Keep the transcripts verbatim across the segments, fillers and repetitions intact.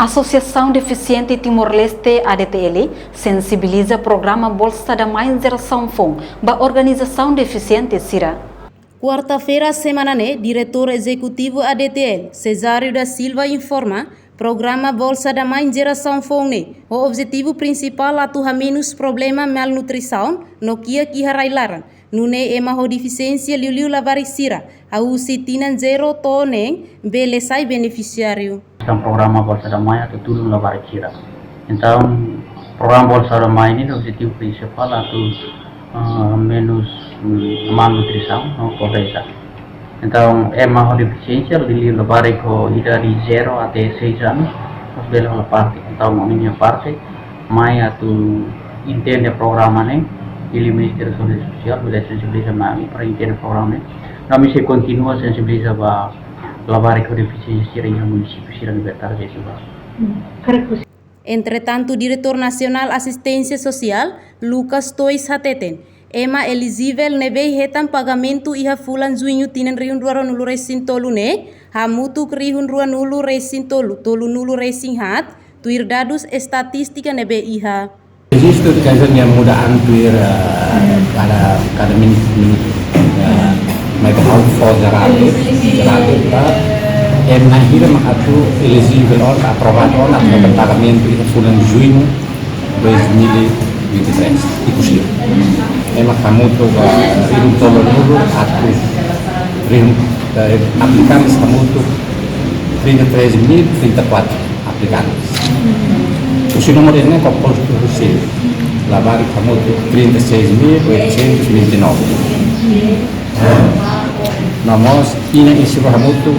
Asosiasaun Defisiente Timor-Leste, A D T L, sensibiliza programa Bolsa da Mãe Jerasaun Foun ba organizasaun defisiente sira. Kuarta-feira semana ne'e, Diretór Ezekutivu A D T L, Cesário da Silva, informa, programa Bolsa da Mãe Jerasaun Foun ne'e ho objetivu prinsipál atu hamenus problema malnutrisaun no kiak iha rai-laran, nune'e ema ho defisiénsia liuliu labarik sira, hahú husi tinan zero to'o neen, bele sai benefisiáriu. Entaun programa Bolsa da Mãe atu tulun labarik sira. Entaun programa Bolsa da Mãe ne'e objetivu prinsipál atu, ah, menus, mm, malnutrisaun no pobreza. Entaun ema ho defisiénsia, liuliu labarik ho idade zero até seis anos, mós bele hola parte. Entaun ami-nia parte mai atu entende programa ne'e, liuliu Ministériu Saúde Sosiál bele sensibiliza mai ami para entende programa ne'e. No ami sei kontinua sensibiliza ba labarik ho defisiénsia sira iha munisípiu sira ne'ebé target ba. Entretantu, Diretór Nasionál Asisténsia Sosiál, Lucas Tois, hateten, ema elijivel ne'ebé hetan pagamentu iha fulan Juñu tinan rihun rua ruanulu resin tolu ne'e, hamutuk rihun ruanulu resin tolu, tolunulu resin haat, tuir dadus estatístika ne'ebé iha. Registro de caso nia muda antuir, eh, kada, kada minutu, minutu. Eh, mai ba hau fó jerál, jerál ba, ema hira mak atu elijivel ona, aprovadu ona, atu hetan pagamentu iha fulan Juñu dois mil e vinte e três, ikus liu. Ema hamutuk, eh, rihun tolunulu atus, rihun, eh, aplikantes hamutuk trinta e três mil trinta e quatro aplikantes. Husi númeru ne'e kompostu husi labarik hamutuk trinta e seis mil oitocentos e vinte e nove. No mós inan isin-rua hamutuk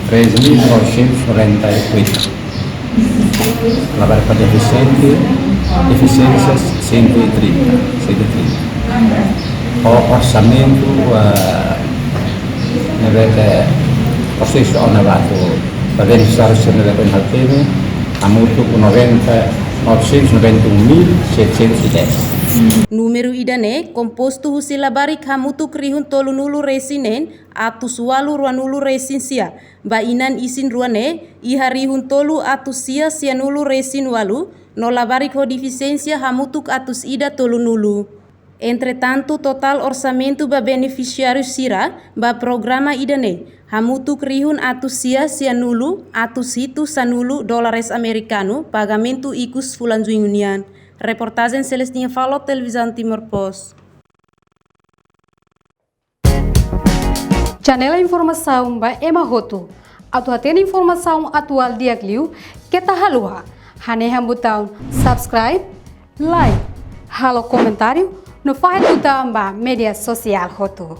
três mil novecentos e noventa e oito. Labarik ba defisiente, defisiénsia cento e trinta, cento e trinta. Ho orsamentu, ah, ne'ebé ke prosesu ona ba atu ba benefisiáriu sira ne'ebé ke ohin ha'u temi, hamutuk noventa, novecentos e noventa e um mil setecentos e dez. Númeru ida-ne'e kompostu husi labarik hamutuk rihun tolunulu resin neen, atus ualu ruanulu resin sia, ba inan isin-rua ne'e, iha rihun tolu atus sia sianulu resin ualu, no labarik ho defisiénsia hamutuk atus ida tolunulu. Entretantu, totál orsamentu ba benefisiáriu sira ba programa ida-ne'e hamutuk rihun atus sia sianulu atus hitu sanulu dólares amerikanu, pagamentu ikus fulan Juñu nian. Reportajen Celestina Falo, Televizaun Timor Post. Channel informasaun ba ema hotu. Atu hatene informasaun atuál di'ak liu, keta haluha hanehan butaun subscribe, like, halo komentáriu, no fahe tutan ba média sosiál hotu.